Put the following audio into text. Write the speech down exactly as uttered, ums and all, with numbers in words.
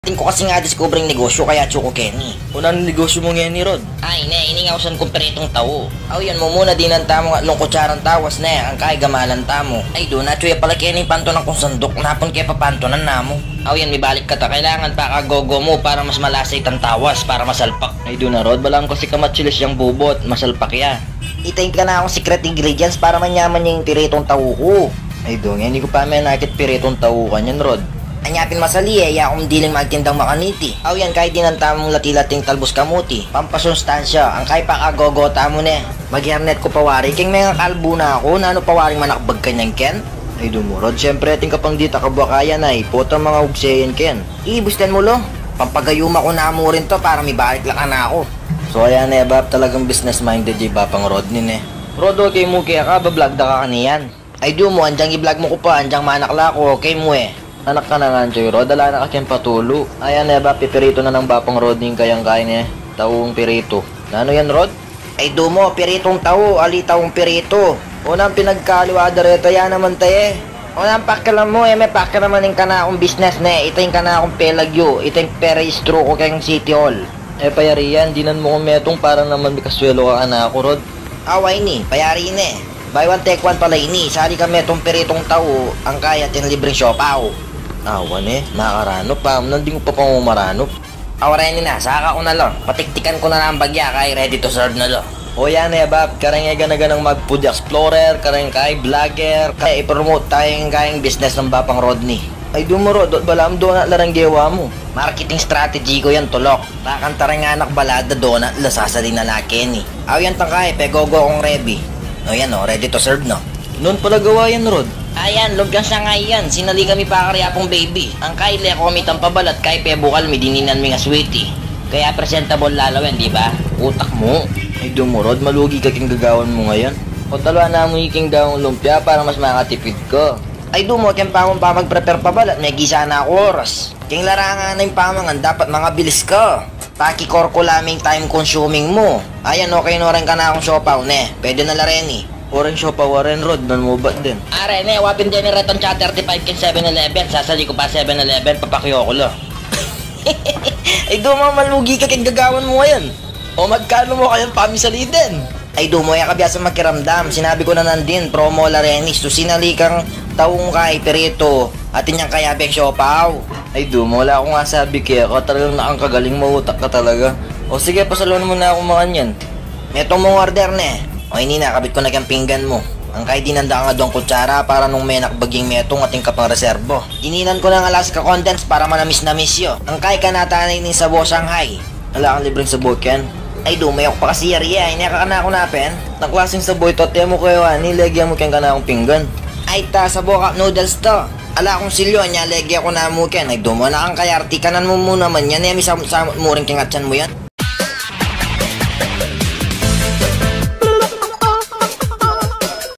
Atin ku kasing a-discover ing negosyu kaya atsu ku keni. Nanu ing negosyu mu ngeni, Rod? Ay, ne, ining ausan kung piritung tau. Aw, yan mu muna, dinan tamu atlung kutsarang tawas, ne, angkay gamalan tamu. Ay, duna, atsu ya pala keni pantunan kung sanduk, napun ke papantunan namu. Aw, yan, mibalik ka ta, kailangan pakagogo mu para mas malasa itang tawas, para masalpak. Ay, duna, Rod, balamu kasi kamatsilis yang bubot, masalpak ya. Ita ing kanakung secret ingredients para manyaman ya ing piritung tau ku. Ay, duna, ini ku pa menakit piritung tau kanyan, Rod. Anya pin masali e, ya kung diling magtindang makaniti. Aw yan, kay dinan tamung lati-lating talbus kamuti. Pampasustansya, angkay pakagogo tamu ne. Mag-hernet ku pawari, keng mengakalbu na ku, nanu pawaring manakbag kanyan ken? Ay, dumuno, Rod, siyempre, atin ka pang ditak a buwakayan ay, potang mangaugsyan ken. Ibusten mu lo, pampagayuma ku namu rin to para mibalik la kanaku. So, ayan ne, Bap, talagang business minded ya i Bapang Rodney ne. Rod, okay mu keka, ba-vlog da ka kaniyan? Ay, dumuno, anyang i-vlog mu ku pa, anyang manakla ku, okay mu e. Anak ka na ngan, Choy Rod, ala na ka keng patulu. Ayan ne, Bap, pipiritu na nang Bapang Rodney ing kayang kain e. Taung piritu. Nanu yan, Rod? Ay, dumuno, piritung tau, ali taung piritu. O, nanu ing pinagkaliwa da reta, ya naman ta e. O, nanu ing pakialam mu, e me pakialaman ing kanakung business ne, ita ing kanakung pelagyu, ita ing perehistru ku keng City Hall. E, payari yan, dinan mu kung metung para naman mikasuelu ka kanaku, Rod. Awa ini, payari ne. Buy one, take one pala ini, sali kang metung piritung tau, angkay atin libreng siopaw. Awa ne, makaranup, pamunan ding upapang maranup. Awa reni na, saka ku na lo. Patiktikan ku na lang bagya, kay ready to serve na lo. O yan e, Bap, kareng e gana-ganang mag-food explorer, kareng kay vlogger, kay i-promote taya ing kayang business nang Bapang Rodney. Ay, dumuno, Rod, balamu donat la reng gewa mu. Marketing strategy ku yan, tulok. Pakanta reng anak balada donat la, sasali na la keni. Aw yan tang kay, pegogo kung ready. O yan o, ready to serve no. Nanu pala gawa yan, Rod? Ayan, lumpiang sangay yan. Sinali kami pa karya pung baby. Angkay le ku kami tang pabalat, kay pebukal mi, dininan ming aswiti. Kaya presentable lalawen, di ba? Utak mu. Ay, dumuno, Rod, malugi ka keng gagawan mu ngayan. O, talwa namu i keng gawang lumpia para mas makatipid ka. Ay, dumuno, keng pamung pamag-prepare pabalat, megisa na ku oras. Keng larangan na ing pamangan, dapat mangabilis ka. Pakikorkula me ing time consuming mu. Ayan, okay no reng kanakung siopaw ne. Pwede na la reni. O reng siopaw, a ren, Rod, nanu mu bat den? A reni, wa pin deni retang tsa thirty-five keng Seven Eleven. Sasali ku pa Seven Eleven, papakyo ku la. Ay, dumuno, malugi ka keng gagawan mu ngayan. O magkanu mu kayang pamisali den? Ay, dumuno, e ka biasang makiramdam. Sinabi ku na nandin, promo la reni. Su sinali kang taung kay piritu, atin yang kayabeng siopaw. Ay, dumuno, ala kung asabi keka, talagang nakang kagaling, mautak ka talaga. O sige, pasaluan mu na kung makanyan. Metung mung order ne. O ini na, kabit ku na keng pinggan mu. Angkay dinan da kang aduang kutsara para nung menakbag ing metung atin ka pang reserbo. Dininan ku nang Alaska Condensed para manamis-namis yu. Angkay kanatan na ining sabo Shanghai. Ala kang libreng sabo ken? Ay, dumuno, e ku pa kasi yari e, ini ka kanaku na pin. Nanu klaseng sabo ita? Temu kaya wani, lege mu keng kanakung pinggan. Ay, ta, sabo cup noodles ta. Ala kung silyu, anya lege ku namu ken. Ay, dumuno, nakang kayarti, kanan mu mu naman yan e, misamut-samut mu rin keng atyan mu yan.